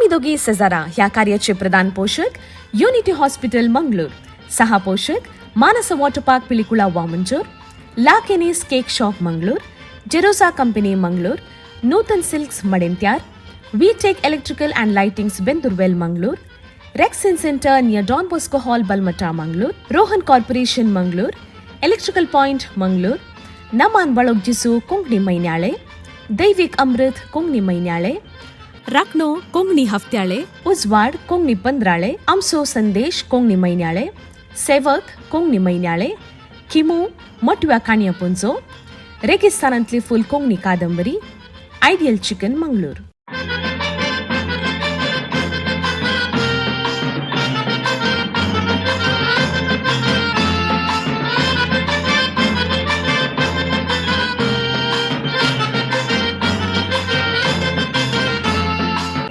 दोगी सेजारा ह्या कार्याचे प्रधान पोशक युनिटी हॉस्पिटल मंगळूर, सहा पोशक Manasa water park Pilikula Vamanjoor, La Kenny's cake shop Mangalore, Jerosa company Mangalore, Nutan silks Madantyar, V Tech electrical and lightings Bendoorwell Mangalore, Rexin centre near Don Bosco hall Balmatta Mangalore, Rohan corporation Mangalore, electrical point Mangalore, Naman Balogjisu Konkani Mainyale, Daivik Amrit Konkani Mainyale, Rakhno Konkani Haftyale, Ujwad Konkani Pandrale, Amso Sandesh Konkani Mainyale, Sevak Konkani Mainyale, Khimu Matव्या काणया पुंजो, रेगिस्तानांतली फूल कोंकणी कादंबरी, ideal chicken Mangalore.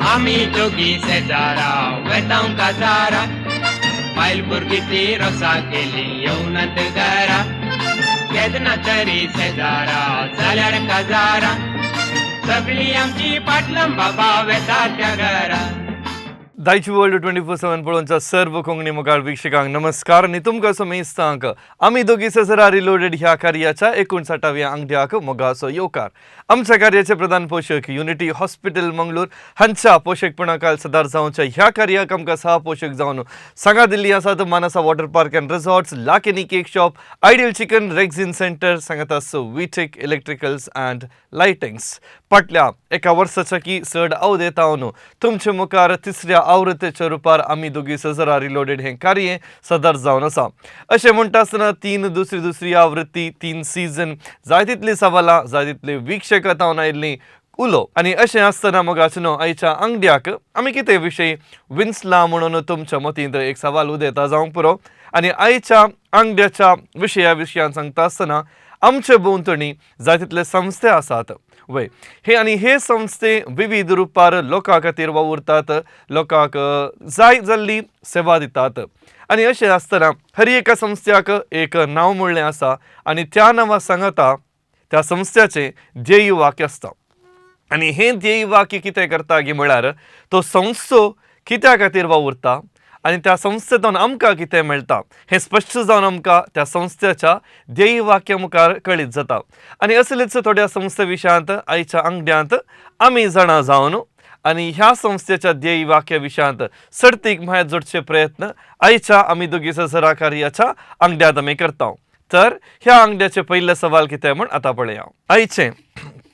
आमी दोगी शेजारा वेतांव काजारा, बायल भुरगीं ती रोसा केली येवनात घरा. केन्ना तरी शेजारा जाल्यार काजारा, सगळी आमची पाटलां बाबा वेता त्या घरा. दायची वर्ल्ड 24/7 पळोवच्या सर्व कोंकणी मुखार वीक्षकांक नमस्कार आनी तुमकां समेस्तांक आमी दोगी सेजरा रिलोडेड ह्या कार्याच्या 59व्या आंगड्याक मोगाचो येवकार. आमच्या कार्याचे प्रधान पोशक युनिटी हॉस्पिटल मंगळूर हांच्या पोशकपणा काल सदार जावच्या ह्या कार्याक आमकां सह पोशक जावन सांगा दिल्ली आसात Manasa water park and resorts, Lakeni cake shop, ideal chicken, Rexin centre, सांगातास विटेक electricals and lightings. फाटल्या एका वर्साच्या की चड अवदेता न्हू तुमचे मुखार तिसऱ्या आवृत्तीच्या रुपार आमी दोगी सजरा रिलोडेड हें कार्य सदर जावन आसा. अशें म्हणटा आसतना तीन दुसरी दुसरी आवृत्ती, तीन सीझन, जाय तितली सवालां, जाय तितली वीक्षक तावन आयिल्लीं उलो. आनी अशें आसतना मोगाचे न्हू आयच्या आंगड्याक आमी कितें विशय विंचला म्हणून तुमच्या मतींत एक सवाल उदेता जावंक पुरो. आनी आयच्या आंगड्याच्या विशया विशयान सांगता आसतना आमचे भोंवतणी जाय तितले संस्थे आसात वय हे, आनी हे संस्थे विविध रुपार लोकां खातीर वावुरतात, लोकांक जाय जाल्ली सेवा दितात. आनी अशें आसतना हर एका संस्थ्याक एक नांव म्हणलें आसा आनी त्या नांवा सांगाता त्या संस्थ्याचें ध्येय वाक्य आसता. आनी हें ध्येय वाक्य कितें करता गी म्हळ्यार तो संस्थो कित्या खातीर वावुरता आनी त्या संस्थेंतल्यान आमकां कितें मेळटा हें स्पश्ट जावन आमकां त्या संस्थेच्या ध्येय वाक्या मुखार कळीत जाता. आनी असलेच थोड्या संस्थे विशयांत आयच्या आंगड्यांत आमी जाणा जावन आनी ह्या संस्थेच्या ध्येय वाक्या विशयांत सर्तीक म्हायत जोडचे प्रयत्न आयच्या आमी दोगी सजरा कार्याच्या आंगड्यांत आमी करता. तर ह्या आंगड्याचें पयलें सवाल कितें म्हण आतां पळया. आयचें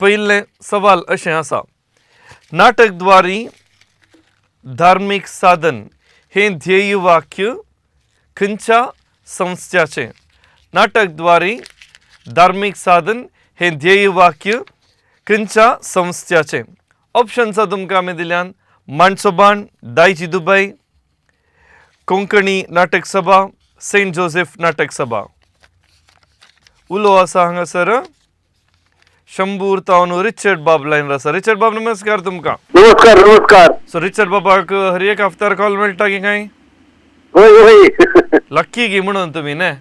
पयलें सवाल अशें आसा, नाटकद्वारी धार्मीक साधन हें ध्येय वाक्य खंयच्या संस्थ्याचें? नाटकद्वारी धार्मीक साधन हें ध्येय वाक्य खंयच्या संस्थ्याचें? ऑप्शन्स तुमकां आमी दिल्यान माणसोबाण, दायजी दुबय, कोंकणी नाटक सभा, सेंट जोसेफ नाटक सभा. उलो आसा हांगासर शंबूर तावन रिचर्ड बाब लायनर आसा. रिचर्ड बाब, नमस्कार तुमकां. नमस्कार, नमस्कार. सो रिचर्ड बाबाक हर एक हफ्त्यार कॉल मेळटा की काय? होय होय. लक्की गी म्हणून तुम्ही न्ही?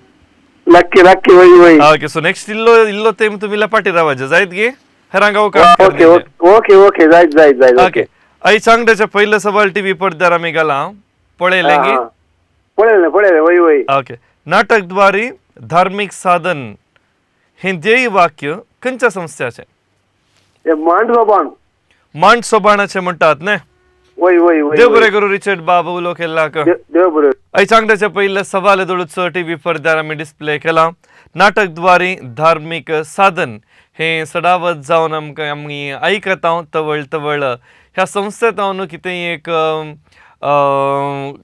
नक्की नक्की, होय होय. ओके, सो नेक्स्ट इल्लो इल्लो तेम तुम्ही पाटी रावाचे जायत गी हेरांक ओके ओके ओके, जायत जायत जायत. ओके, आई चांगड्याचे पयले सवाल टीव्ही पडद्यार आमी घाला, पळयलें गी? पळयलें पळयलें, होय होय. ओके, नाटकद्वारी धार्मीक साधन हें ध्येय वाक्य खंयच्या संस्थ्याचें? हे मांडसोबाण. मांड सोबाणाचें म्हणटात न्ही? होय होय होय. देव बरें करूं रिचर्ड बाब उलो केल्लाक. देव बरें. आई चांगड्याचे पयले सवाल दोळूचो टीव्ही पडद्यार आमी डिस्प्ले केला. नाटकद्वारी धार्मीक साधन हें सडावत जावन आमकां आमी आयकता तवळ तवळ ह्या संस्थेंत हांव कितेंय एक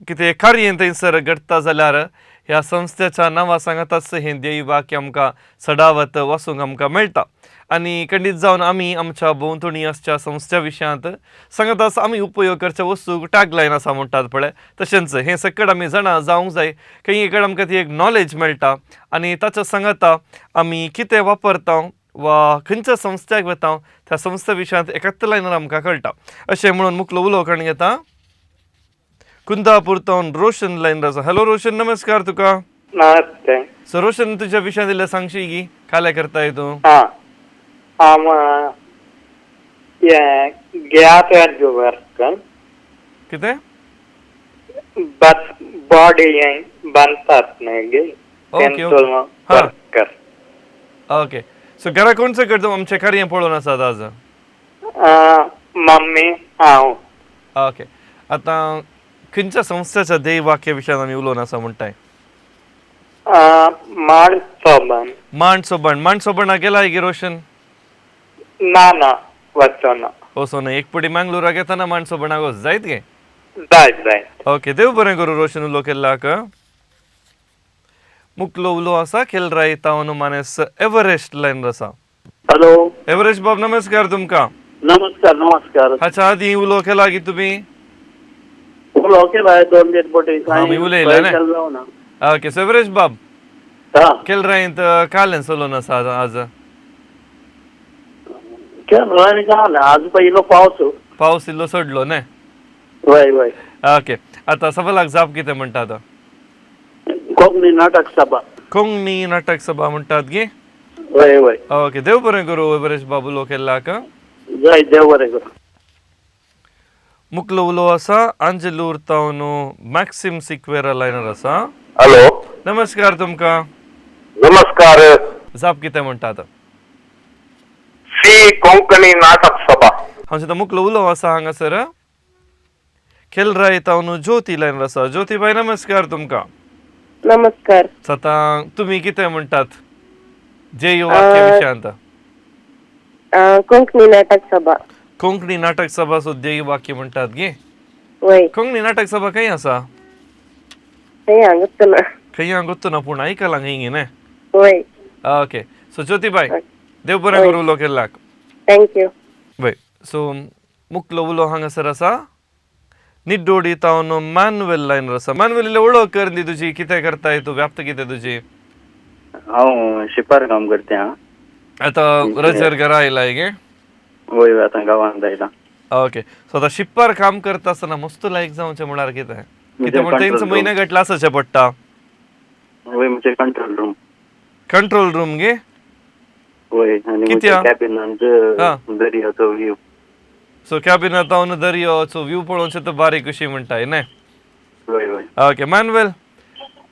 कितें कार्य थंयसर घडटा जाल्यार ह्या संस्थेच्या नांवा सांगाताच हें ध्येय वाक्य आमकां सडावत वाचूंक आमकां मेळटा. आनी खंडीत जावन आमी आमच्या भोंवतणी आसच्या संस्थ्या विशयांत सांगतास आमी उपयोग करच्या वस्तूक टॅगलायन आसा म्हणटात पळय, तशेंच हें सकट आमी जाणा जावंक जाय. खंय कडेन आमकां ती एक नॉलेज मेळटा आनी ताच्या सांगाता आमी कितें वापरता वा खंयच्या संस्थ्याक वता त्या संस्थे विशयांत एकाच लायनार आमकां कळटा. अशें म्हणून मुखलो उलो करून घेता. कुंदापूर तावन रोशन लायन आसा. हॅलो रोशन, नमस्कार तुका. नमस्ते. सो रोशन, तुज्या विशयांत इल्लें सांगशी गी, काले करताय तूं? हां हांव हें गॅस एंड वर्क. कितें? बस बॉडी बांदतात न्ही गे. ओके. तेंचो हा. वर्कर. ओके, सो घरा कोण सकट आमचें कार्य पळोवन आसात आज? मम्मी, हांव. ओके, आतां खंयच्या संस्थेच्या ध्येय वाक्य विशयान आमी उलोवन आसा म्हणटाय? माड सोबन. मांड सोबण. मांड सोबणा गेला गे रोशन? ना ना, वचना. वचो ना. एक पटी मंगळुराक येताना मांड सोबणाक वच जायत गे? जायत जायत. ओके, देव बरें करूं रोशन उलो केल्लाक. मुकलो उलो आसा केलराय तावन मानेस एव्हरेस्ट लायन आसा. हॅलो. एव्हरेस्ट बाब, नमस्कार तुमकां. नमस्कार, नमस्कार. हाच्या आदी उलो केला की तुमी? उलो केला दोन तीन पटी. हा, मी उलयला न्ही? जावना. ओके, सो एव्हरेस्ट बाब, हा. केलरायंत कालें चलोवन आसा आज? केरळांत घाल आज पयलो पावस. पावस इल्लो सोडलो न्ही? वय वय. ओके, आतां सवालाक जाप कितें म्हणटा आतां? कोंकणी नाटक सभा. कोंकणी नाटक सभा म्हणटात गे? वय वय. ओके, देव बरें करूं एव्हरेस्ट बाब उलो केल्लाक. जाय, देव बरें करूं. मुकलो उलो आसा आंजेलूर तावन मॅक्सिम सिक्वेरा लायनर आसा. हॅलो. नमस्कार तुमकां. नमस्कार. जाप कितें म्हणटा आतां? सी, कोंकणी नाटक सभा. हांव मुकलो उलो आसा हांगासर खेलराय तावन ज्योती लायनर आसा. ज्योती बाय, नमस्कार तुमकां. नमस्कार. आतां तुमी कितें म्हणटात जे वाक्य विशयांत? कोंकणी नाटक सभा. कोंकणी नाटक सभा सो ध्येय वाक्य म्हणटात गे? वय. कोंकणी नाटक सभा खंय आसा? खंय हांगा ना. खंय गोत्तु ना, पूण आयकलां खंय न्ही? वय. ओके, सो ज्योतीबाय, देव बरें करूं उलो केल्लाक. Thank you. वय, सो मुकलो उलो हांगासर आसा निड्डोडी तावन मानवेल लायनर आसा. मानवेल, इल्लें वळख कर दी तुजी, कितें करताय तूं, व्याप्त कितें तुजी? हांव शिपार काम करते हा. आतां रजेर घरा आयलाय गे? वय वय, आतां गांवांत आयला. ओके, सो आतां शिप्पार काम करता आसतना मस्त लायक जावचें म्हळ्यार कितें कितें म्हण तेंच म्हयने गटला आसचें पडटा? वय, म्हणजे कंट्रोल रूम. कंट्रोल रूम गे? वय, आनी कित्या? कॅबिनांत हा. दर्याचो व्यू. सो कॅबिनांत तावन दर्याचो व्यू पळोवचें तर बारीक कशी म्हणटाय न्ही? वय वय. ओके मानवेल,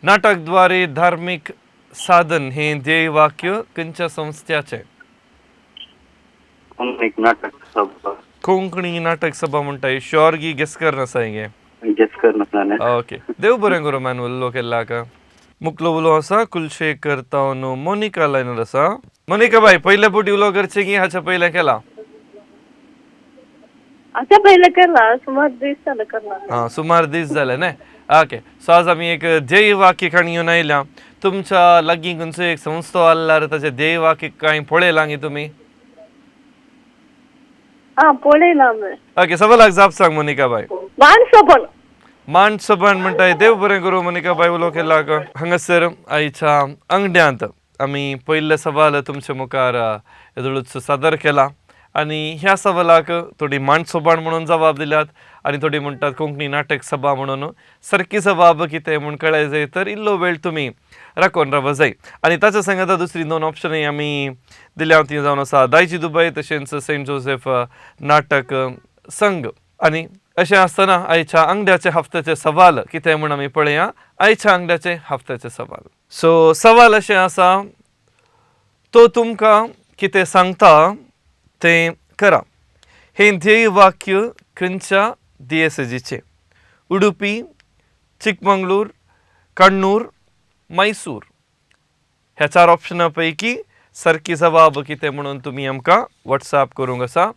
नाटकद्वारे धार्मिक साधन हे ध्येय वाक्य खंयच्या संस्थ्याचें? कोंकणी नाटक सभा. कोंकणी नाटक सभा म्हणटाय? शुअर गी? गेस कर आसा गे? गेस करना न्ही. ओके, देव बरें करूं मानवेल उलो केल्लाक. मुकलो उलो आसा कुलशेखर तावन मोनिका लायनर आसा. मोनिका बाय, पयले फावटी उलो करचें की हाच्या पयलें केला? आतां पयलें केला, सुमार दीस जाले करना. हां, सुमार दीस जाले न्ही? ओके, सो आज आमी एक ध्येय वाक्य काणी घेवन आयल्या. तुमच्या लागीं खंयचो एक संस्था आसल्यार ताचें ध्येय वाक्य कांय पळयलां गे तुमी? हा, पळयलां आमी. ओके, सवालाक जाप सांग मोनिका बाय. माणसोपण. मान सभान म्हणटाय. देव बरें करूं मोनिका बाय उलो केल्लाक. हांगासर आयच्या अंगड्यांत आमी पयलें सवाल तुमच्या मुखार येदोळूच सादर केला आनी ह्या सवालाक थोडी मांडसोबाण म्हणून जबाब दिल्यात आनी थोडी म्हणटात कोंकणी नाटक सभा म्हणून. सारकी जबाब कितें म्हूण कळ्ळें जाय तर इल्लो वेळ तुमी राखून रावपा जाय. आनी ताच्या सांगाता दुसरी दोन ऑप्शनूय आमी दिल्या, ती जावन आसा दायजी दुबय तशेंच सेंट जोसेफ नाटक संघ. आनी अशें आसतना आयच्या आंगड्याचे हफ्त्याचे सवाल कितें म्हूण आमी पळया. आयच्या आंगड्याचे हफ्त्याचे सवाल, सो सवाल अशें आसा, तो तुमकां कितें सांगता तें करा हें ध्येय वाक्य खंयच्या दियेसजीचें? उडुपी, चिकमंगळूर, कण्णूर, मैसूर ह्या चार ऑप्शना पैकी सारकी जबाब कितें म्हणून तुमी आमकां वॉट्सॅप करूंक आसा.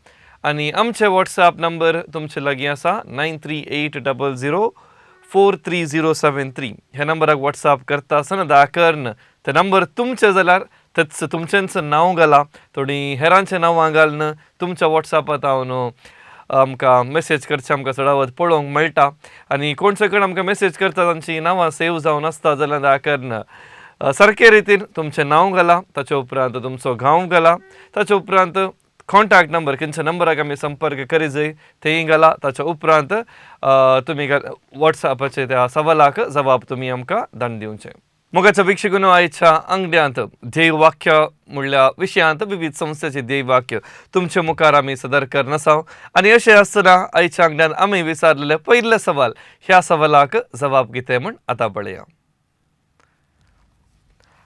आनी आमचे वॉट्सॅप नंबर तुमचे लागीं आसा 9380043073. ह्या नंबराक वॉट्सॅप करता आसतना दया करून ते नंबर तुमचे जाल्यार तेच तुमचेंच नांव घाला. थोडीं हेरांचें नांवां घालून तुमच्या वॉट्सॅपांत हांव आमकां मॅसेज करचें आमकां चडावत पळोवंक मेळटा. आनी कोण सकयल आमकां मॅसेज करता तांची नांवां सेव जावन आसता जाल्यार दया करून सारके रितीन तुमचें नांव घाला, ताचे उपरांत तुमचो गांव घाला, ताचे उपरांत कॉन्टॅक्ट नंबर खंयच्या नंबराक आमी संपर्क करी जाय तेंय घाला. ताच्या उपरांत तुमी वॉट्सॅपाचेर त्या सवालाक जबाब तुमी आमकां धाडून दिवचें. मोगाच्या भिक्षुकून आयच्या आंगड्यांत ध्येयवाक्य म्हणल्या विशयांत विविध संस्थेचे ध्येयवाक्य तुमचे मुखार आमी सदर करनासाव आनी अशें आसतना आयच्या आंगड्यान आमी विचारलेले पयले सवाल ह्या सवालाक जबाब कितें म्हूण आतां पळया.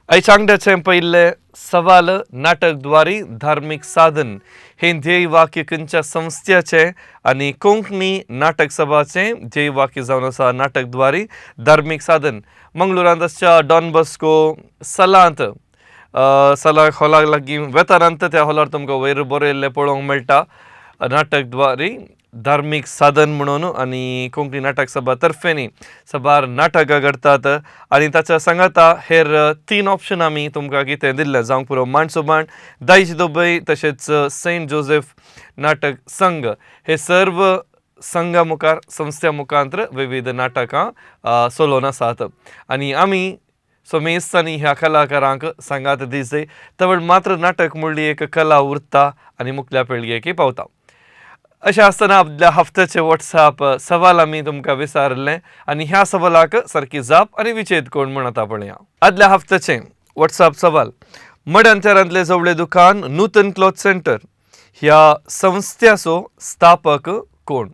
आयच्या आंगड्याचें पयलें सवाल नाटकद्वारी धार्मीक साधन हें ध्येयवाक्य खंयच्या संस्थेचें आनी कोंकणी नाटक सभाचें ध्येयवाक्य जावन आसा नाटकद्वारी धार्मीक साधन. मंगळुरांत आसच्या डॉन बॉस्को सलांत सला हॉलाक लागीं वेतारांत त्या हॉलार तुमकां वयर बरयल्लें पळोवंक मेळटा नाटकद्वारी धार्मीक साधन म्हणून. आनी कोंकणी नाटक सभा तर्फेनी सभार नाटकां घडटात आनी ताच्या सांगाता हेर तीन ऑप्शन आमी तुमकां कितें दिल्लें जावंक पुरो माणसोबाण, दायज दुबय तशेंच सेंट जोसेफ नाटक संघ हे सर्व संघा मुखार संस्थ्या मुखांतर विविध नाटकां चलोवन आसात. आनी आमी सोमेस्तांनी ह्या कलाकारांक सांगात दिसय तवळ मात्र नाटक म्हणली एक कला उरता आनी मुखल्या पिळगेक पावता. अशें आसतना आपल्या हफ्त्याचे वॉट्सॅप सवाल आमी तुमकां विचारलें आनी ह्या सवालाक सारकी जाप आनी विचेद कोण म्हूण आतां पळया. आदल्या हफ्त्याचें वॉट्सॅप सवाल मडंतरांतलें जवळे दुकान नूतन क्लॉथ सेंटर ह्या संस्थ्याचो स्थापक कोण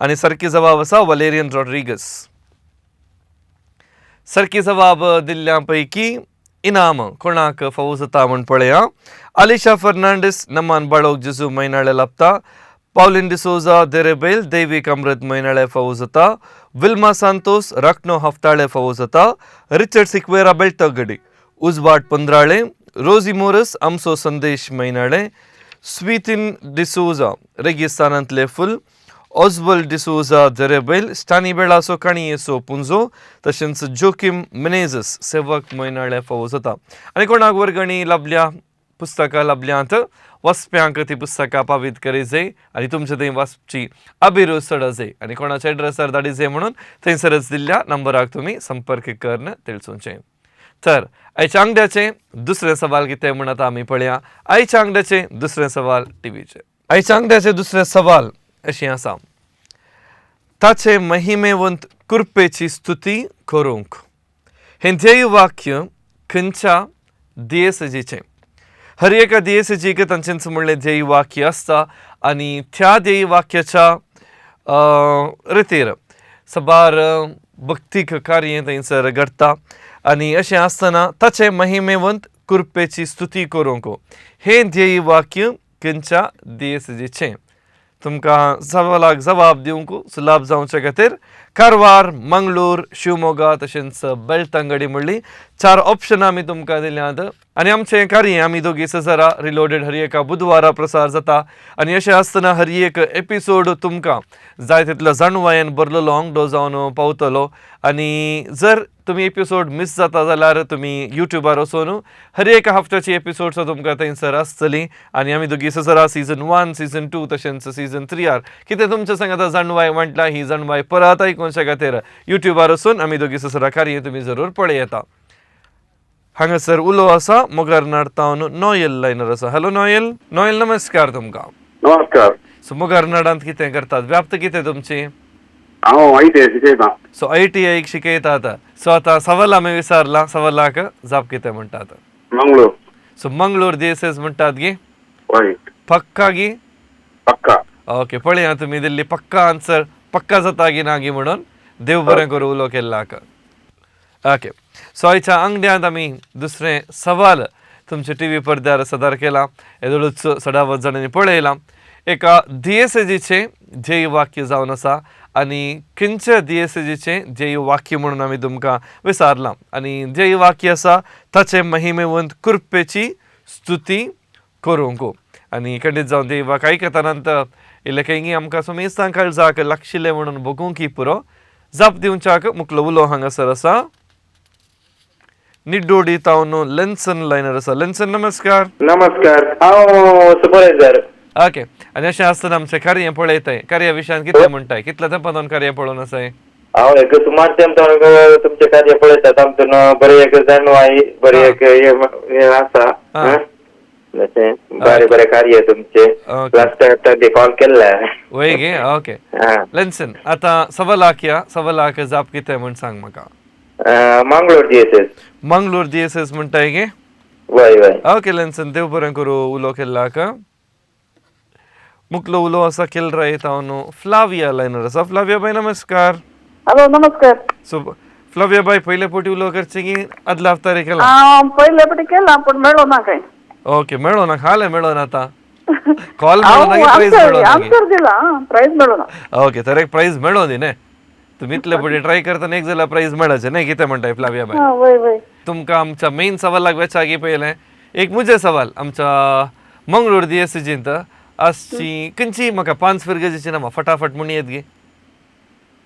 आनी सारकी जबाब आसा वलेरियन रॉड्रिगस. सारकी जबाब दिल्ल्या पैकी इनाम कोणाक फावो जाता म्हूण पळया. आलिशा फर्नांडीस, नमान बाळोक जेजू म्हयनाळे लाबता, पावलीन डिसोजा देरेबेल, देवी अमृत म्हयनाळे फावो जाता, विल्मा सांतोस राखणो हफ्ताळे फावो जाता, रिचर्ड सिक्वेरा बेलतगडी उजवाड पंद्राळे, रोजी मोरस आमचो संदेश म्हयनाळे, स्वीतीन डिसोजा रेगिस्तानांतले फुल, ऑजबल डिसोजा दरेबैल, स्टानी बेळाचो काणयेचो पुंजो तशेंच जोकीम मिनेजस सेवक म्हयनाळे फावो जाता. आनी कोणाक वर्गणी लाभल्या पुस्तकां लाभल्यांत वाचप्यांक ती पुस्तकां पावीत करी जाय आनी तुमचे थंय वाचची अभिरूच चड जाय आनी कोणाच्या एड्रेसार धाडी जाय म्हणून थंयसरच दिल्ल्या नंबराक तुमी संपर्क करून तेळचोचें. तर आयच्या आंगड्याचें दुसरें सवाल कितें म्हूण आतां आमी पळया. आयच्या आंगड्याचें दुसरें सवाल टिवीचें. आयच्या आंगड्याचें दुसरें सवाल अशें आसा, ताचे महिमेवंत कृपेची स्तुती करूंक हें ध्येय वाक्य खंयच्या दियेसजीचें? हर एका दियेसजीक तांचेंच म्हणलें ध्येय वाक्य आसता आनी त्या ध्येय वाक्याच्या रितीर सबार भक्तीक कार्य थंयसर घडटा आनी अशें आसतना ताचे महिमेवंत कृपेची स्तुती करूंक हें ध्येय वाक्य खंयच्या दियेसजीचें? तुमकां सवालाक जबाब दिवंक सुलाभ जावचे खातीर कारवार, मंगळूर, शिवमोगा तशेंच बेलतंगडी म्हणली चार ऑप्शनां आमी तुमकां दिल्यांत. आनी आमचें कार्य आमी दोगी सजरा रिलोडेड हर एका बुधवारा प्रसार जाता आनी अशें आसतना हर एक एपिसोड तुमकां जाय तितलो जाणवायेन भरलेलो आंगडो जावन पावतलो. आनी जर तुमी एपिसोड मिस जाता जाल्यार तुमी युट्यूबार वचून हर एका हफ्त्याची एपिसोड तुमकां थंयसर आसतली. आनी आमी दोगी सजरा सीजन 1, सीजन 2 तशेंच सीजन 3 कितें तुमच्या सांगाता जाणवाय म्हटला ही जाणवाय परत आयकुच्या खातीर युट्यूबार वचून आमी दोगी सजरा कार्य तुमी जरूर पळयता. हांगासर उलो आसा मोगरनाड तावन नॉयल लायनर आसा. हॅलो नॉयल. नॉयल नमस्कार तुमकां. नमस्कार. सो मोगरनाडांत कितें करतात, व्याप्त कितें तुमची? हांव I T I शिकयता. सो I T आयक शिकयतात. सो आतां सवाल आमी विचारला, सवालाक जाप कितें म्हणटात? मंगळूर. सो मंगळूर दियेसेस म्हणटात गी? हय. पक्का गी? पक्का. ओके पळया तुमी दिल्ली पक्का आन्सर पक्का जाता गी ना गी म्हणून देव बरें करूं उलो केल्लाक. ओके सो आयच्या आंगड्यांत आमी दुसरें सवाल तुमच्या टी व्ही पडद्यार सदर केला, येदोळूच सदावत जाणांनी पळयलां. एका दियेसेजीचें ध्येय वाक्य जावन आसा आनी खंयच्या दियेसेजीचें ध्येय वाक्य म्हणून आमी तुमकां विचारलां आनी ध्येय वाक्य आसा ताचे महिमेवंत कृपेची स्तुती करूंक. आनी खंडीत जावन ध्येय वाक्य आयकतना इल्लें खंय आमकां सुमेस्तां काळजाक लागशिल्लें म्हणून बगूंक पुरो. जाप दिवच्याक मुखलो उलो हांगासर आसा निड्डोडी तावन लेन्सन लायनर आसा. लेन्सन नमस्कार. नमस्कार, हांव सुपरवायझर. ओके आनी अशें आसतना आमचें कार्य पळयताय, कार्या विशयान कितें म्हणटाय, कितल्या तेंपान कार्य पळोवन आसाय? हांव एक सुमार तेंप तुमचें कार्य पळयतात, आमचो बरी एक जाणवाय, बरी एक हें आसा, अशें बरें बरें कार्य तुमचें. लास्ट टायम कॉल केल्ले. वय गे? ओके लेन्सन आतां 1.25 लाख या 1.25 लाख जाप कितें म्हूण सांग म्हाका. Mangalore G S S. Mangalore G S S म्हणटाय गे? वय वय. ओके लेन्सन, देव बरें करूं उलो केल्लाक. मुकलो उलो आसा केलरा येता न्हू फ्लाविया लायनर आसा. फ्लाविया बाय नमस्कार. हॅलो नमस्कार. सो फ्लाविया बाय, पयले फावटी उलो करचे की आदल्या हफ्तारे केला? पयले फावटी केला पूण मेळो ना काय. ओके, मेळो ना, खाले मेळो ना. आतां कॉल मेळो ना की प्रायज मेळो ना? आन्सर दिला, प्रायज मेळो ना. ओके, तर एक प्रायज मेळो दी न्ही. तुमी इतले फावटी ट्राय करतना एक जाल्यार प्रायज मेळाचें न्ही. कितें म्हणटाय फ्लाविया बाय? वय वय. तुमकां आमच्या मेन सवालाक वेच्या आगी पयलें एक मुजे सवाल. आमच्या मंगळूर दी एस जींत आसची खंयची म्हाका 5 फिरगजेची नांवां फटाफट म्हण येत गे?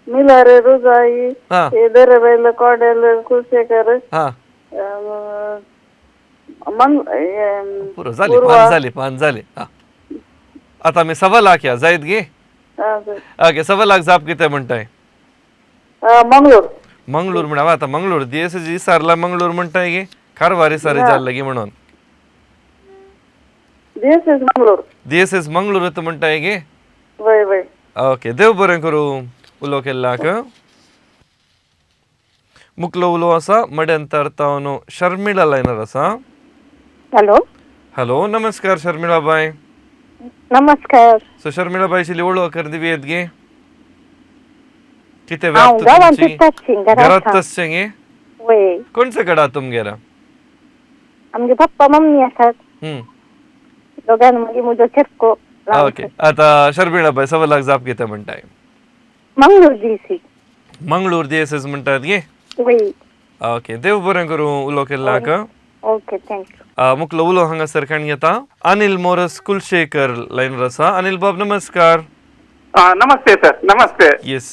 मिलारे, रुजाई, हा. दरेबैल, कॉडेल, कुलशेखर, हा. मंग पुरो जाली, 5 जाली, 5 जाली. हा, आतां आमी 1.25 लाख या जायत गे? ओके, 1.25 लाख जाप कितें म्हणटाय? मंगळूर. मंगळूर म्हणा. आतां मंगळूर दी एस जी सारला मंगळूर म्हणटाय गे कारवारी सारी जाल्ला गे म्हणून? D S S Mangalore. D S S Mangalore म्हणटाय गे? वय वय. ओके, देव बरें करूं उलो केल्लाक. मुकलो उलो आसा मड्यांतर तावन शर्मिळा लायनर आसा. हॅलो. हॅलो, नमस्कार शर्मिळा बाय. नमस्कार. सो शर्मिळा बायची वळख कर दिवी येत गे? कितें हांव व्याप्त गांवांत तुमची? ताची घरात तसचें गे? वय. कोणचे कडा तुमगेर? आमगे पप्पा मम्मी आसात दोगान, मागीर म्हजो चेरको. ओके, आतां शर्मिळा बाय 1.25 लाख जाप कितें म्हणटाय? Mangalore D C. Mangalore D S S म्हणटात गे? वय. ओके, देव बरें करूं उलो केल्लाक. Okay, thank you. मुकलो उलो हांगासर काणी येता अनिल मोरस कुलशेखर लायनर आसा. अनिल बाब नमस्कार. नमस्ते सर, नमस्ते. येस,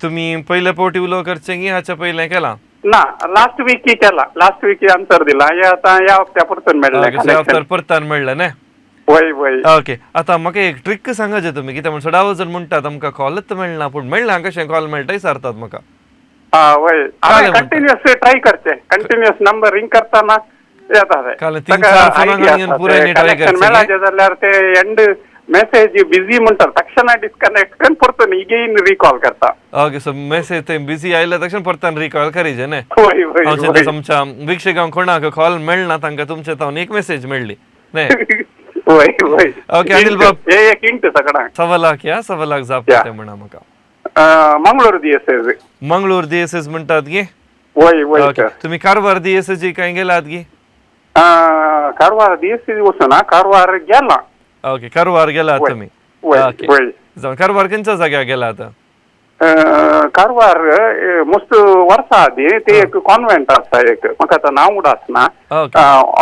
तुम्ही पयले फावटी उलो करचे की हाच्या पयलें केला? ना, लास्ट वीक केला, लास्ट वीक आन्सर दिला. हे आतां ह्या हप्त्या परतून मेळ्ळें. ओके, सो हप्त्यार परतान मेळ्ळें न्ही? वय वय. ओके, आतां म्हाका एक ट्रिक सांगाचे तुमी. कितें म्हण सदांच जण म्हणटात आमकां कॉलच मेळना, पूण मेळना कशें कॉल मेळटा विचारतात म्हाका. वय, हांवें कंटिन्युअस ट्राय करचें, कंटिन्युअस नंबर रिंग करतना येता ते. काल 3-4 फोनां पुराय ट्राय करचें मेळाचें जाल्यार ते एंड मेसेज बिझी म्हणटात, तक्षण डिस्कनेक्ट करून परतून इगेन रिकॉल करता. ओके, सो मेसेज ते बिझी आयले तक्षण परतान रिकॉल करीजे न्ही? वय वय. हांव आमच्या वीक्षकांक कोणाक कॉल मेळना तांकां तुमचे तावन एक मेसेज मेळ्ळी न्ही? वय वय. ओके अनिल बाब, हे एक इंट सगळ्यांक. 1.25 लाख या 1.25 लाख जाप कितें म्हणा म्हाका? Mangalore D S S. Mangalore D S S म्हणटात गे? वय वय. ओके, तुमी कारवार डी एस एस कांय गेलात गी? कारवार डी एस वचना, कारवार गेला. ओके, कारवार गेलात तुमी? वय. जावं, कारवार खंयच्या जाग्यार गेलात? कारवार मस्त वर्सां आदी ते एक कॉन्वेंट आसा एक, म्हाका आतां नांव उडास ना,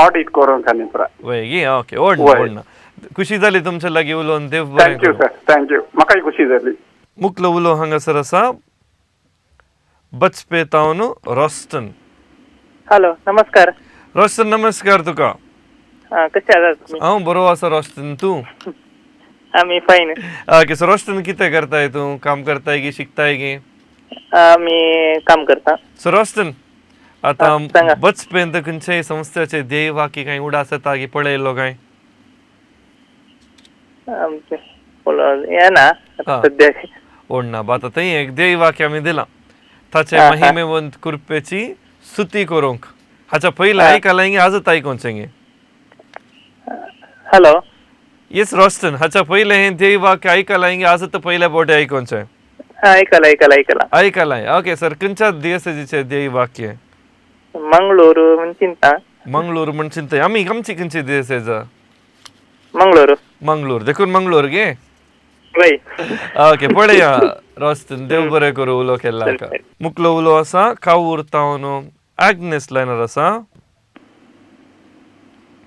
ऑडिट करूंक आनी पुरा. वय गी, ओके, ओडना ओडना. खुशी जाली तुमच्या लागीं उलोवन, देव बरें. Thank you sir, thank you, म्हाकाय खुशी जाली. मुकलो उलो हांगासर आसा बचपे तावन रोस्टन. हॅलो, नमस्कार. रोस्टन, नमस्कार तुका. कसे आहात तुम्ही? हांव बरो आसा रोस्टन, तूं? आम्ही फाईन. ओके, सो रोस्टन कितें करताय तूं? काम करताय की शिकताय की? मी काम करता. सो रोस्टन, आतां बचपेंत खंयच्याय संस्थेचे ध्येय वाक्य कांय उडास येता की पळयल्लो काय? ये ना सध्या. ओडना आतां थंय एक ध्येय वाक्य आमी दिलां, ताचे महिमेवंत कृपेची स्तुती करूंक. हाच्या पयलें आयकलां की आजच आयकोचें गे? हॅलो. येस रोस्टन, हाच्या पयलें हें ध्येय वाक्य आयकलां की आजच पयल्या फावटी आयकोचें? ऐकला ऐकला ऐकला. आयकलां. ओके सर, खंयच्या दियसेजीचें ध्येय वाक्य? मंगळूर म्हण चिंता. मंगळूर म्हण चिंता. आमी आमची खंयची दियसेज? मंगळूर. मंगळूर देखून मंगळूर गे? वय. ओके, पळया रोस्टन, देव बरें करूं उलो केल्ला. मुकलो उलो आसा कावूर तावन आग्नेस लायनर आसा.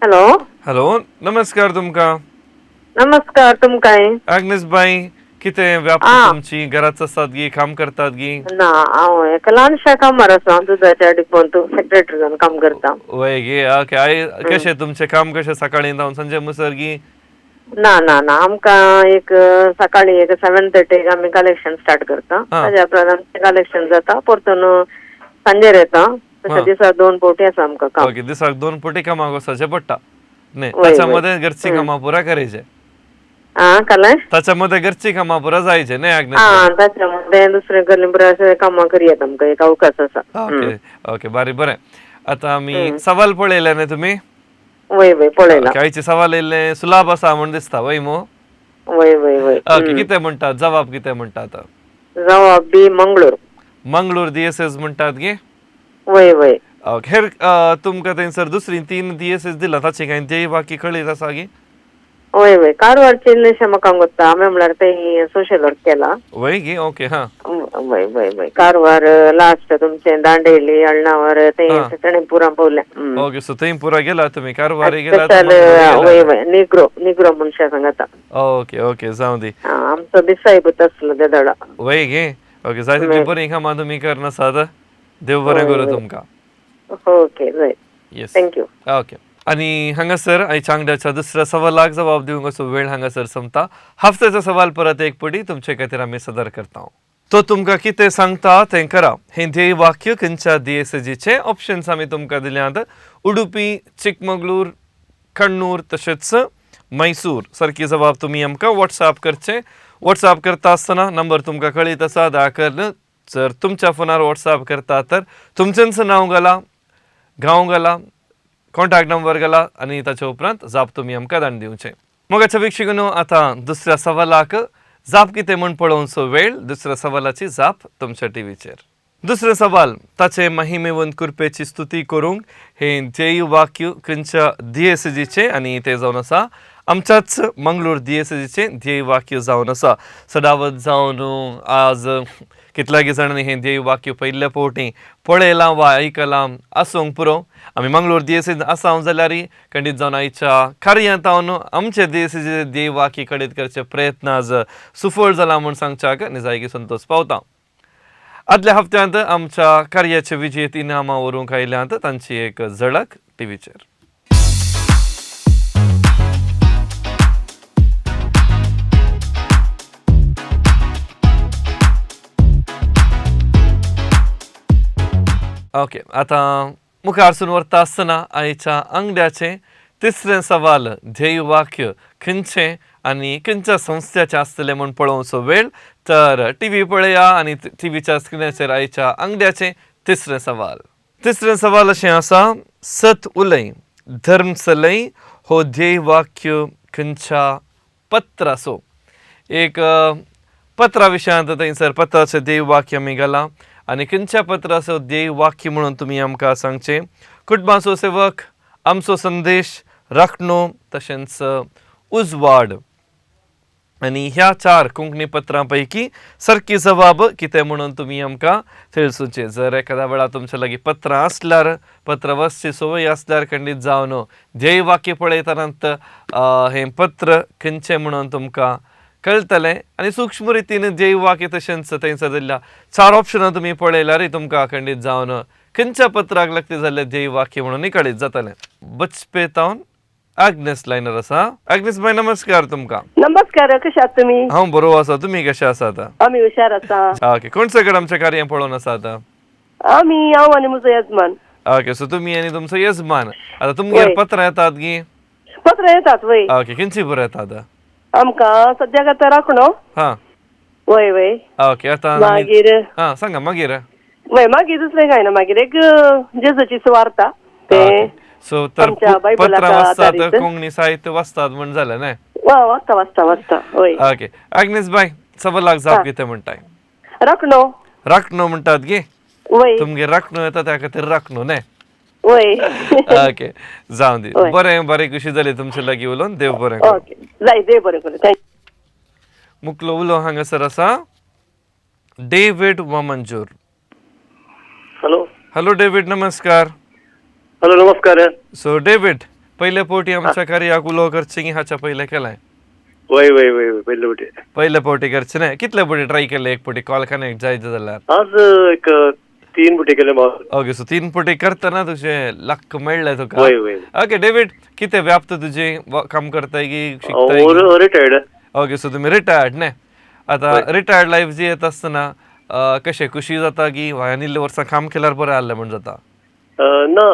हॅलो. हॅलो, नमस्कार तुमकां. नमस्कार तुमकां. आग्नेस बाई, कितें व्याप्त तुमची? घराच आसात गी काम करतात गी? ना, हांव एका ल्हानशा कामार आसा, दुदाच्या डिपोंत सेक्रेटरी जावन काम करता. वय गे, ओके. I कशें तुमचें काम कशें, सकाळीं जावन सांजे मुसर गी? ना ना ना, आमकां एक सकाळी एक 7:30 आमी कलेक्शन स्टार्ट करता, ताज्या उपरांत आमचें कलेक्शन जाता, परतून सांजेर येता. तशें दिसाक 2 फावटी आसा आमकां काम. ओके, दिसाक 2 फावटी कामाक वचचें पडटा न्ही? ताच्या मदें घरचीं कामां पुरा करायचें. कळ्ळें? ताच्या मदें घरचीं कामां पुरो जायचे न्ही आग्नेस? आं, ताच्या मदें दुसरें घरलीं पुरो अशें कामां करयात आमकां एक अवकाश आसा. ओके ओके, बरें बरें. आतां आमी सवाल पळयलें न्ही तुमी? वय वय पळयलां. आयचे सवाल येयल्लें सुलाभ आसा म्हूण दिसता वय मू? वय वय वय. ओके, कितें म्हणटात जवाब कितें म्हणटात? जवाब बी मंगळूर. मंगळूर डीएसएस म्हणटात गे? वय वय. ओके, हेर तुमकां थंयसर दुसरी 3 डीएसएस दिला ताचे कांय ध्येय वाक्य कळीत आसा गे? वय वय, कारवारचे इल्लेशें म्हाका गोत्ता, हांवें म्हणल्यार थंय सोशल वर्क केला. वय गे, ओके. हां वय वय वय, कारवार लास्ट तुमचें दांडेली अळणावर थंय सगळें पुरा पावलें. ओके, सो थंय पुरा गेला तुमी, कारवार गेला? वय वय, निग्रो निग्रो मनशां सांगता. ओके ओके, जावं दी. आमचो बिसायबूत आसलो तेदोळा. वय गे, ओके, जाय तितली बरीं कामां तुमी करनासात, देव बरें करूं तुमकां. ओके जाय, येस, thank you. Okay, आनी हांगासर आयच्या आंगड्याच्या दुसऱ्या सवालाक जबाब दिवंक असो वेळ हांगासर सोंपता. हफ्त्याचो सवाल परत एक पडी तुमचे खातीर आमी सदर करता. तो तुमकां कितें सांगता तें करा. हें ध्येय वाक्य खंयच्या डीएसएजीचें? ऑप्शन्स आमी तुमकां दिल्यात उडुपी, चिकमगळूर, कण्णूर तशेंच मैसूर. सारकी जबाब तुमी आमकां वॉट्सएप करचें. वॉट्सएप करता आसतना नंबर तुमकां कळीत आसा, दया करून जर तुमच्या फोनार वॉट्सएप करता तर तुमचेंच नांव घाला, गांव घाला, कॉन्टॅक्ट नंबर घाला आनी ताच्या उपरांत जाप तुमी आमकां धाडून दिवचें. मोगाच्या वीक्षकांनो, आतां दुसऱ्या सवालाक जाप कितें म्हूण पळोवचो वेळ. दुसऱ्या सवालाची जाप तुमच्या टीव्हीचेर. दुसरें सवाल, ताचे महिमेवंत कृपेची स्तुती करूंक हें ध्येय वाक्य खंयच्या डीएसएजीचें? आनी तें जावन आसा आमच्याच मंगळूर डीएसएजीचें ध्येय वाक्य जावन आसा. सदावत जावन आज कितल्यागी जाणांनी हें ध्येय वाक्य पयल्या फावटी पळयलां वा आयकलां आसूंक पुरो. आमी मंगळूर डीएसएज आसा जाल्यार खंडीत जावन आयच्या कार्यांत हांव आमचे डीएसएजीचें ध्येय वाक्य कळीत करचे प्रयत्न आज सुफळ जाला म्हूण सांगच्याक निजायकी संतोश पावता. आदल्या हप्त्यांत आमच्या कार्याचे विजेत इनामां व्हरूंक आयल्यांत तांची एक झळक टीव्हीचेर. ओके, आतां मुखारसून व्हरता आसतना आयच्या आंगड्याचें तिसरें सवाल, ध्येय वाक्य खंयचें आनी खंयच्या संस्थेचें आसतलें म्हूण पळोवचो वेळ. तर टीव्ही पळया आनी टीव्हीच्या स्क्रिनाचेर आयच्या आंगड्याचें तिसरें सवाल. तिसरें सवाल अशें आसा, सत उलय धर्म चलय हो ध्येय वाक्य खंयच्या पत्राचो? एक पत्रा विशयांत थंयसर पत्राचें ध्येय वाक्य आमी घालां आनी खंयच्या पत्राचो ध्येय वाक्य म्हणून तुमी आमकां सांगचें. कुटुंबाचो सेवक, आमचो संदेश, राखणो तशेंच उजवाड. आनी ह्या 4 कोंकणी पत्रां पैकी सारकी जबाब कितें म्हणून तुमी आमकां थेळसुचें. जर एखाद्या वेळार तुमच्या लागीं पत्रां आसल्यार, पत्र वाचची संवय आसल्यार खंडीत जावन ध्येय वाक्य पळयतनात हें पत्र खंयचें म्हणून तुमकां कळटलें. आनी सूक्ष्म रितीन ध्येय वाक्य तशेंच थंयसर दिल्ल्या 4 ऑप्शनां तुमी पळयल्यारय तुमकां खंडीत जावन खंयच्या पत्राक लागता जाल्यार ध्येय वाक्य म्हणून कळीत जातलें. बचपे तावन आग्नेस लायनर आसा. आग्नेस बाय नमस्कार तुमकां. नमस्कार, कशे आहात तुमी? हांव बरो आसा, तुमी कशे आसात? आमी हुशार आसा. ओके, कोण सगळं आमचें कार्य पळोवन आसा आतां? आमी, हांव आनी म्हजो येजमान. ओके, सो तुमी आनी तुमचो येजमान. आतां तुमगेर पत्रां येतात गी? पत्रां येतात वय. ओके, खंयची बरें येतात आमकां? सद्याक आतां राखणो. हां वय वय. ओके, आतां मागीर हां सांगा मागीर. वय, मागीर दुसरें कांय ना, मागीर एक जेजूची सुवार्ता तें. सो तर पत्रां वाचतात, कोंकणी साहित्य वाचतात म्हण जालें न्हय? वाचता वाचता वाचता वय. ओके आग्नेस बाय, सवालाक जाप कितें म्हणटाय? राखणो. राखणो म्हणटात गे? वय. तुमगेर राखणो येता त्या खातीर राखणो न्हय? वय. ओके, जावं दी. बरें बरें, खुशी जाली तुमचे लागीं उलोवन. देव बरें करूं. ओके जाय, देव बरें करूं. Thank you. मुकलो उलो हांगासर आसा David Vamanjoor. Hello. Hello David, नमस्कार. हॅलो, नमस्कार. सो डेविड, पयले फावटी आमच्या कार्याक उलो करचें हाच्या पयलें केलें? वय वय वय वय, पयले फावटी. पयले फावटी करचें न्हय? कितले फावटी ट्राय केले एक फावटी कॉल कनेक्ट जायत जाल्यार? आज एक 3 फावटी केले. ओके, सो 3 फावटी करतना तुजें लक मेळ्ळें तुका. वय वय. ओके डेविड, कितें व्याप्त तुजें? काम करताय की शिकताय? रिटायर्ड. ओके, सो तुमी रिटायर्ड न्हय? आतां रिटायर्ड लायफ जी येता आसतना कशें खुशी जाता की आनी इल्ले वर्सां काम केल्यार बरें आहलें म्हूण जाता? ना,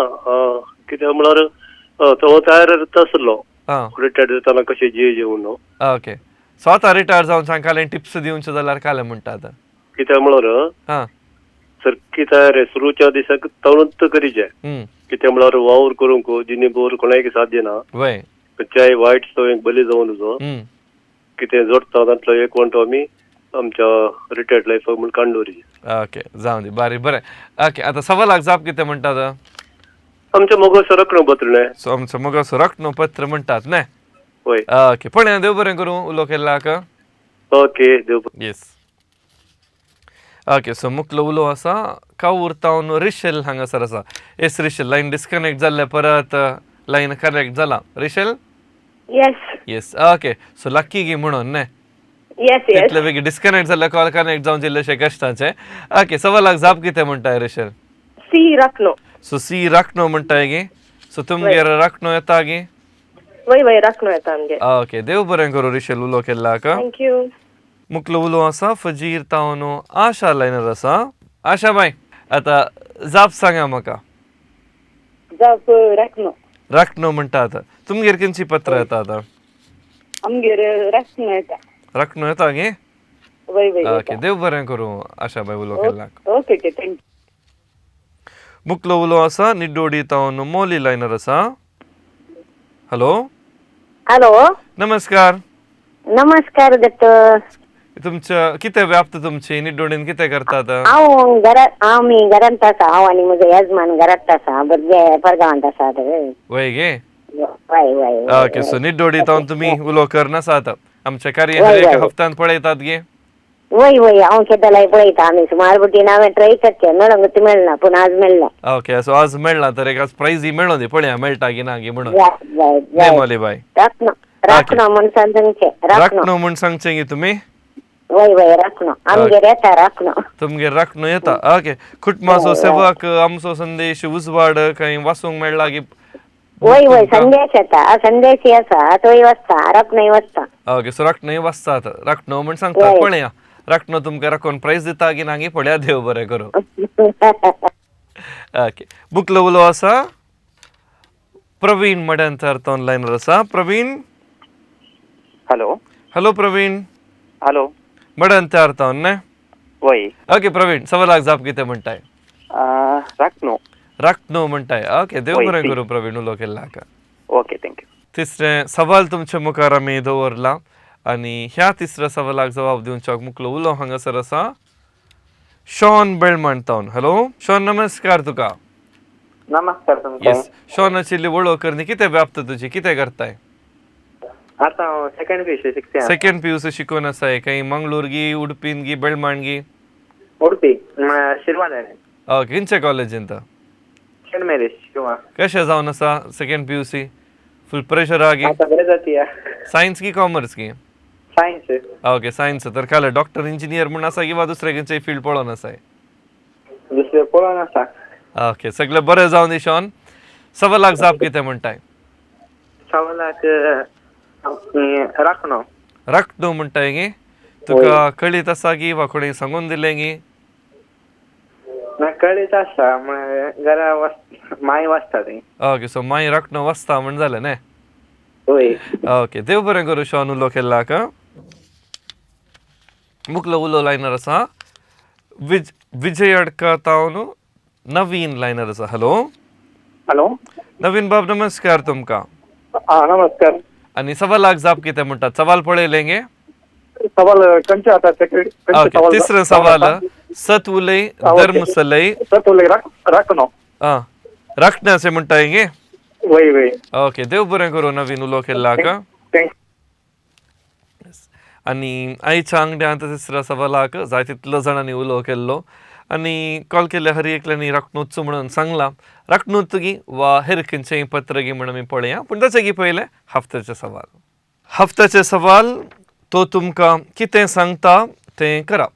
कित्याक म्हळ्यार तो तयार आसलो रिटायर्ड जातना कशें जे जेवन. ओके. स्वता रिटायर जावन सांग टिप्स दिवचे जाल्यार काले म्हणटात? कित्याक म्हळ्यार हां सारकी तयारी सुरूच्या दिसाक तवणूच करीचे. कित्याक म्हळ्यार वावर करूंक जिनी बोर कोणाक साथ दिना, वय खंयच्याय वायट सवयेक बली जावन तुजो कितें जोडटा तांतलो एक वंटो आमी आमच्या रिटायर्ड लायफाक म्हूण काडून दवरिचे. ओके जावं दी, बरें बरें. ओके आतां सवालाक जाप कितें म्हणटात? आमच्या मोगाचो रखणो पत्र न्हय. सो आमचो मोगाचो रखणो पत्र म्हणटात न्हय? वय. ओके पण देव बरें करूं उलो केल्लाक. ओके देव. येस. ओके सो मुखलो उलो आसा कावूर तावन रिशेल हांगासर आसा. येस रिशेल, लायन डिस्कनेक्ट जाल्ले परत लायन कनेक्ट जाला. Rishel? Yes. Yes okay so lucky गी म्हणून न्हय? Yes yes. तितले बेगीन डिस्कनेक्ट जाल्ले कॉल कनेक्ट जावन इल्लेशे कश्टाचे. ओके सवालाक जाप कितें म्हणटाय रिशेल? सी राखणो. सो सी राखणो म्हणटाय गे. सो तुमगेर राखणो येता गे? वय वय राखणो येता आमगेर. ओके देव बरें करूं रिशेल उलो केल्लाक. Thank you. मुखलो उलो आसा फजीर तावन आशा लायनर आसा. आशा बाय आतां जाप सांगा म्हाका. जाप राखणो. राखणो म्हणटा. आतां तुमगेर खंयची पत्र येता आतां? आमगेर राखणो येता. राखणो येता गे? वय वय. ओके देव बरें करूं आशा बाय उलो केल्लाक. Okay okay thank you. मुखलो उलो आसा निड्डोडी तावन मोली लायनर आसा. हॅलो. हॅलो. नमस्कार. नमस्कार दत्त. तुमच्या कितें व्याप्त तुमची निड्डोडीन कितें करतात? हांव घरात, आमी घरांत आसा. हांव आनी म्हजो यजमान घरांत आसा, भुरगे परगांवांत आसात. वय गे? वय वय. ओके सो निड्डोडी तावन तुमी उलो करनासात. आमचे कार्य हर एका हप्त्यान पळयतात गे? वय वय हांव केदलाय पळयता. आमी सुमार बुटीन हांवें ट्राय करचें मेळोंक मेळना, पूण आज मेळ्ळें. ओके सो आज मेळ्ळा तर एक आज प्रायजय मेळों दी, पळया मेळटा की ना गी म्हणून. मोली बाय राखणो राखणो म्हूण सांगचें. राखणो म्हूण सांगचें गी तुमी? वय वय राखणो आमगेर येता. राखणो तुमगेर राखणो येता. ओके कुटुंबाचो सेवक आमचो संदेश उजवाड खंय वाचूंक मेळ्ळा की? वय वय संदेश येता, संदेश आसा तोय वाचता, राखणोय वाचता. ओके सो राखणोय वाचतात. राखणो म्हूण सांगतात. पळया राखणो तुमकां राखून प्रायज दिता की ना गी पळया. देव बरें करूं. ओके बुकलो उलो आसा प्रवीण मड्यांतर ऑनलायनर आसा. प्रवीण? हॅलो. हॅलो प्रवीण. हॅलो मड्यांतर न्हय? वय. ओके प्रवीण सवालाक जाप कितें म्हणटाय? राखणो. राखणो म्हणटाय. ओके देव बरें करूं प्रवीण उलो केल्लाक. Okay thank you. तिसरें सवाल तुमच्या मुखार आमी दवरलां आनी ह्या तिसऱ्या सवालाक जबाब दिवच्याक मुखलो उलो हांगासर आसा शॉन बेळमाण तावन. हॅलो शॉन, नमस्कार तुका. नमस्कार तुमकां. येस शॉनाची इल्ली वळख करनी. कितें व्याप्त तुजी, कितें करताय? आतां हांव सेकंड पीयूसी शिकता. सेकंड पीयूसी शिकून आसाय. खंय मंगळूर गी, उडपीन गी, बेळमाण गी? उडपी शिरवाण. ओके खंयच्या कॉलेजींत? सेंट मेरीज शिरवाण. कशें जावन आसा सेकंड पीयूसी? फूल प्रेशर आहा गी? आतां बरें जाती. सायन्स की कॉमर्स की? सायन्स. Okay science. तर काल डॉक्टर इंजिनियर म्हूण आसा किंवा दुसरे खंयचे फील्ड पळोवन आसाय? दुसरें पळोवन आसा. ओके सगळें बरें जावन दी शॉन. सवालाक जाप कितें म्हणटाय? सवालाक राखणो. राखणो म्हणटाय गे? तुका कळीत आसा की वा कोणी सांगून दिलें गी? ना कळीत आसा, म्हळ्यार घरा माय वाचता ती. ओके सो my राखणो वाचता म्हण जालें न्हय? वय. ओके देव बरें करूं शॉन उलो केल्लाक. मुखलो उलो लायनर आसा विजय अडका तावन नवीन लायनर आसा. हॅलो. हॅलो नवीन बाब नमस्कार तुमकां. नमस्कार. आनी सवालाक जाप कितें म्हणटात? सवाल पळयलें गे? सवाल खंयचें आतां? ओके तिसरें सवाल सत उलय धर्म सलय. सत उलय राखणो. आं राखणो अशें म्हणटाय गे? वय वय. ओके देव बरें करूं नवीन उलो केल्लाक. आनी आयच्या आंगड्यांत तिसऱ्या सवालाक जाय तितलो जाणांनी उलो केल्लो आनी कॉल केल्ल्या हर एकल्यांनी राखणूच म्हणून सांगलां. राखणूच गी वा हेर खंयचेंय पत्र गी म्हण आमी पळया, पूण ताचे गी पयलें हफ्त्याचें सवाल. हफ्त्याचें सवाल तो तुमकां कितें सांगता तें करा.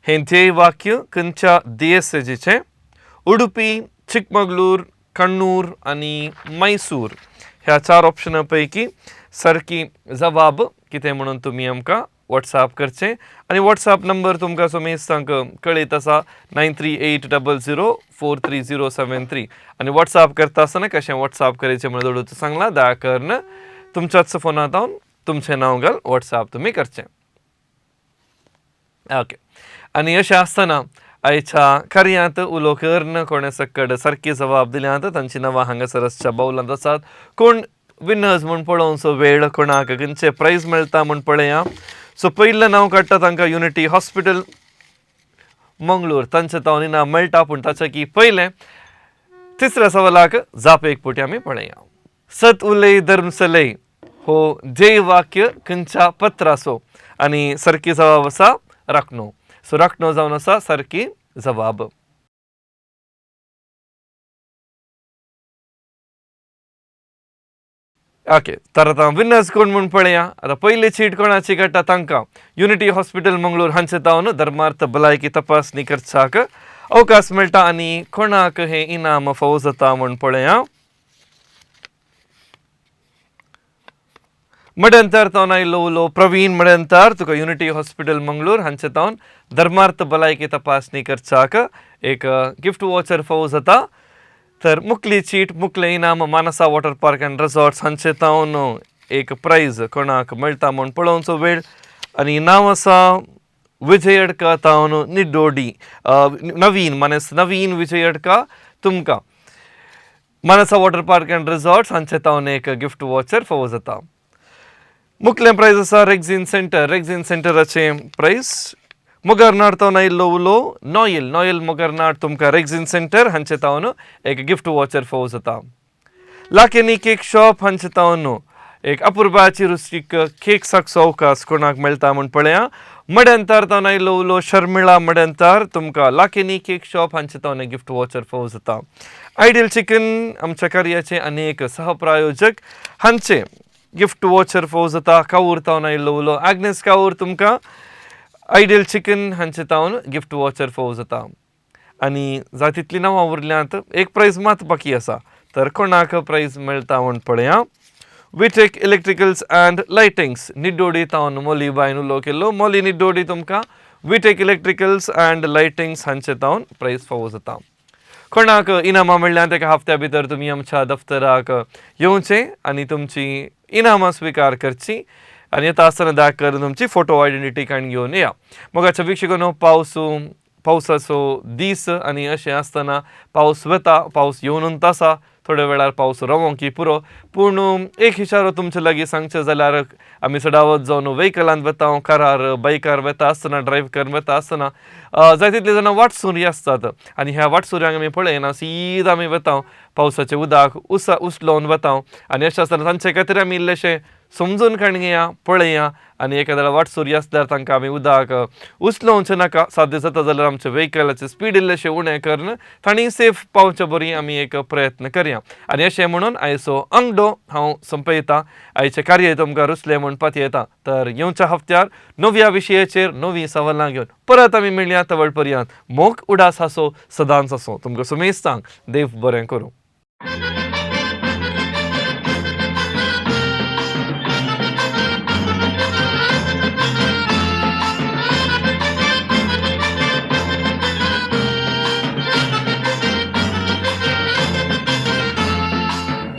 हें ध्येय वाक्य खंयच्या दियेसेजीचें? उडुपी, चिकमगलूर, कण्णूर आनी मैसूर ह्या चार ऑप्शनां पैकी सारकी जबाब कितें म्हणून तुमी आमकां व्हॉट्सएप करचें. आनी व्हॉट्सएप नंबर तुमकां समेस्तांक कळयत आसा 9380043073. आनी व्हॉट्सएप करता आसतना कशें व्हॉट्सएप करायचें म्हणून दोडूच सांगलां. दया करून तुमच्याच फोनांत तुमचें नांव घाल वॉट्सएप तुमी करचें. ओके, आनी अशें आसतना आयच्या कार्यांत उलो करून कोणें सकड सारकी जबाब दिल्यात तांची नांवां हांगासर आसच्या बावलांत आसात. कोण विनर्स म्हूण पळोवचो वेळ, कोणाक खंयचे प्रायज मेळटा म्हूण पळया. सो पयलें नांव काडटा तांकां युनिटी हॉस्पिटल मंगळूर तांचे तावन इनाम मेळटा. पूण ताचे की पयलें तिसऱ्या सवालाक जाप एक पुटी आमी पळया. सत उलय धर्म सलय हो ध्येय वाक्य खंयच्या पत्राचो आनी सारकी जबाब आसा राखणो. सो राखणो जावन आसा सारकी जबाब. ओके, तर आतां विनर्स कोण म्हूण पळया. आतां पयली चीट कोणाची काडटा तांकां युनिटी हॉस्पिटल मंगळूर हांचे तावन धर्मार्थ भलायकी तपासणी करच्याक अवकाश मेळटा आनी कोणाक हें इनाम फावो जाता म्हूण पळया. मडंतर तावन आयलो उलो प्रवीण मडंतर, तुका युनिटी हॉस्पिटल मंगळूर हांचे तावन धर्मार्थ भलायकी तपासणी करच्याक एक गिफ्ट वॉचर फावो जाता. तर मुकली चीट मुकलें इनाम Manasa water park and resorts हांचे तावन एक प्रायज कोणाक मेळटा म्हूण पळोवचो वेळ. आनी नांव आसा विजय अडका तावन निड्डोडी, नवीन मानस नवीन विजय अडका, तुमकां Manasa water park and resorts हांचे तावन एक गिफ्ट वॉचर फावो जाता. मुकलें प्रायज आसा रेग्झीन सेंटर, रेग्झीन सेंटराचें प्रायज मोगरनाड तावन आयिल्लो उलो नॉयल, नॉयल मोगरनाड, तुमकां रेग्झीन सेंटर हांचे तावन एक गिफ्ट वॉचर फावो जाता. लाकेनी केक शॉप हांचे तावन एक अपुरबाची रुचीक केक साकचो अवकाश कोणाक मेळटा म्हूण पळया. मड्यांतार तावन आयिल्लो उलो शर्मिळा मड्यांतार, तुमकां लाकेनी केक शॉप हांचे तावन एक गिफ्ट वॉचर फावो जाता. आयडियल चिकन आमच्या कार्याचे अनेक सहप्रायोजक हांचे गिफ्ट वॉचर फावो जाता. कावूर तावन आयिल्लो उलो आग्नेस कावूर, तुमकां आयडियल चिकन हांचे तावन गिफ्ट वॉचर फावो जाता. आनी जाय तितलीं नांवां उरल्यांत, एक प्रायज मात बाकी आसा, तर कोणाक प्रायज मेळटा म्हूण पळया. विटेक इलेक्ट्रिकल्स अँड लायटिंग्स निड्डोडी तावन मोली बायन उलो केल्लो, मोली निड्डोडी, तुमकां विटेक इलेक्ट्रिकल्स अँड लायटिंग्स हांचे तावन प्रायज फावो जाता. कोणाक इनामां मेळ्ळ्यांत एका हफ्त्या भितर तुमी आमच्या दफ्तराक येवचें आनी तुमची इनामां स्विकार करची आनी येता आसतना दया करून तुमची फोटो आयडेंटिटी काडून घेवन या. मोगाच्या वीक्षकांनो, पावसाचो दीस आनी अशें आसतना पावस वता, पावस येवनूच आसा, थोड्या वेळार पावस रावोंक की पुरो. पूण एक इशारो तुमचे लागीं सांगचें जाल्यार आमी चडावत जावन व्हेकलांत वता, कारार बायकार वता आसतना, ड्रायव्ह करून वता आसतना जाय तितले जाणां वाटसुरी आसतात आनी ह्या वाटसुऱ्यांक आमी पळयना, सीद आमी वता पावसाचें उदक उचलोवन वता आनी अशें आसतना तांचे खातीर आमी इल्लेशें समजून काडून घेया, पळया आनी एखाद्या वाटसुरी आसल्यार तांकां आमी उदक उचलोवचें नाका. साध्य जाता जाल्यार आमच्या व्हेकलाचें स्पीड इल्लेशें उणें करून तांणी सेफ पावचे बरी आमी एक प्रयत्न करया. आनी अशें म्हणून आयचो अंगडो हांव संपयता. आयचें कार्य तुमकां रुचलें म्हूण पातयेता. तर येवच्या हफ्त्यार नव्या विशयाचेर नवीं सवालां घेवन परत आमी मेळया. तवळ पर्यंत मोग उडास आसो, सदांच आसो. तुमकां सुमेस्तांक देव बरें करूं.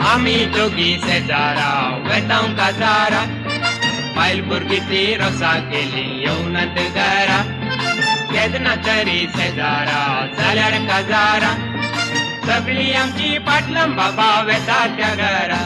आमी दोगी शेजारा वेतांव काजारा, बायल भुरगीं ती रोसा केली येवनात घरा, केन्ना तरी शेजारा जाल्यार काजारा, सगळीं आमची पाटलां बाबा वेता त्या घरा.